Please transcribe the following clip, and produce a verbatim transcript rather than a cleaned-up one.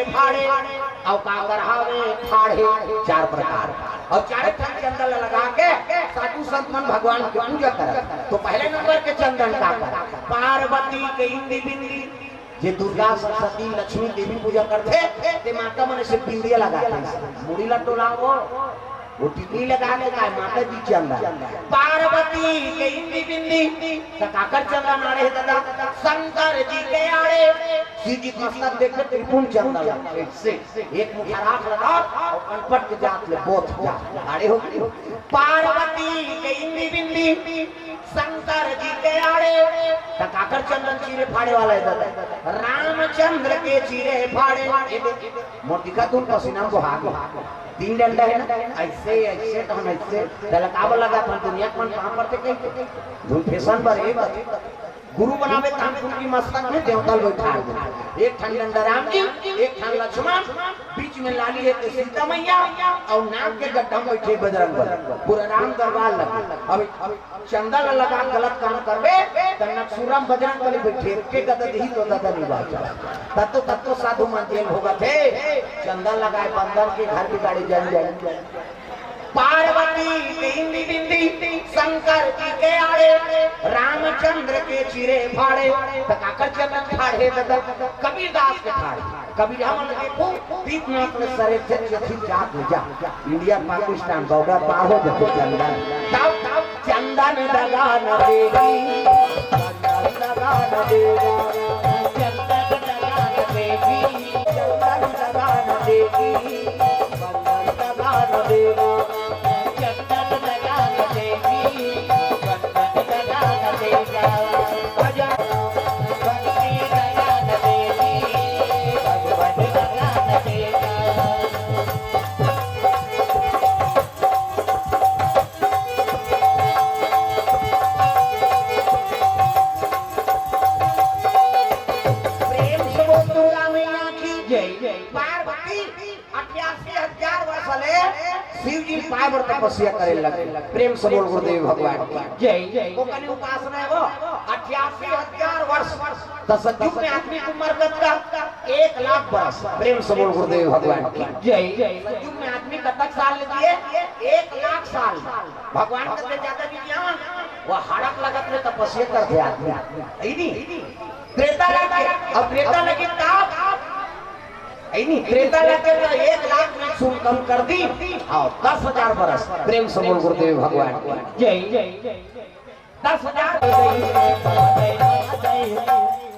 फाड़े, अउ काकर हावे फाड़े, चार प्रकार। अउ चारे ठन चंदन ल लगा के साधु संत मन भगवान के पूजा करत। तो पहले नंबर के चंदन काकर, पार्वती के इंदी बिंदी, जे दुर्गा, सरस्वती, लक्ष्मी, देवी पूजा करथे, ते माता मन से बिंदिया लगाथे, मुड़ी ला टोलावो, वो टिकली लगा के काय माता जी चंदन। पार्वती के इंदी बिंदी, त काकर चंदन आड़े हे दादा? शंकर जी के आड़े। शिव जी के मस्तक देख के त्रिपुंड चंदन लगा। एक मुठा राख लगा अउ कनपट के जात ले बोथ जा। आड़े हो गई। पार्वती के इंदी बिंदी, शंकर जी के आड़े। त काकर चंदन चीरे फाड़े वाला हे दादा? रामचंद्र के चीरे फाड़े। ये देख, मोर दिखा तुम पसीना में बहा गया। तीन डंडा हे ना, ऐसे, ऐसे, त हम ऐसे। तेला काबर लगा, अपन दुनिया के मन कहाँ पर थे कहीं? धुन फैशन पर, ये बात। गुरु बनावे तानपुर की मस्तक में देवता लोग ठाड़ दे। एक ठन डंडा राम जी, एक ठन लक्ष्मण, बीच में लाली हे ते सीता मैया, अउ नाक के गड्ढा में बैठे बजरंग बली। पूरा राम दरबार लगे। अब, अब चंदा ला लगा गलत काम करबे, त नकसूरा में बजरंग बली बैठे, के गदा दिही तो ददा नहीं बाचा। तब तो, तब तो साधु मन जेल भोगत हे। चंदा लगाए बंदर के घर बिगाड़े जन जन। पार्वती के इंदी बिंदी, शंकर जी के आड़े, रामचंद्र के चीरे फाड़े, त काकर चंदन फाड़े ददा? कबीरदास के फाड़े। कबीर हमन देखो, दीपनाथ में सरे थे, चथी जात ले जा। इंडिया पाकिस्तान बॉर्डर पार हो जाते चंदन। तब, तब चंदन दगा न देगी, चंदन दगा न देगा, चंदन दगा न देगी, चंदन दगा न देगी, चंदन दगा न देगा, चंदन दगा न देगी, चंदन दगा न देगा। प्रेम से बोल दुर्गा मैया की जय। पार्वती अठासी हजार वर्ष ले शिव जी पाए बर तपस्या करे लगे। प्रेम से बोल गुरुदेव भगवान की जय। वो कनी उपासना हे वो, अठासी हजार वर्ष। त सतयुग में आदमी के उम्र कतका? एक लाख बरस। प्रेम से बोल गुरुदेव भगवान की जय। सतयुग में आदमी कतक साल ले जिए? एक लाख साल। भगवान कते ज्यादा विज्ञान, वो हड़क लगत में तपस्या करते आदमी। है नी? त्रेता लगे, अब त्रेता लगे ताप। है नी? त्रेता लगे तो एक लाख में सुन कम कर दी। हाँ, दस हजार बरस। प्रेम से बोल गुरुदेव भगवान की जय। दस हजार।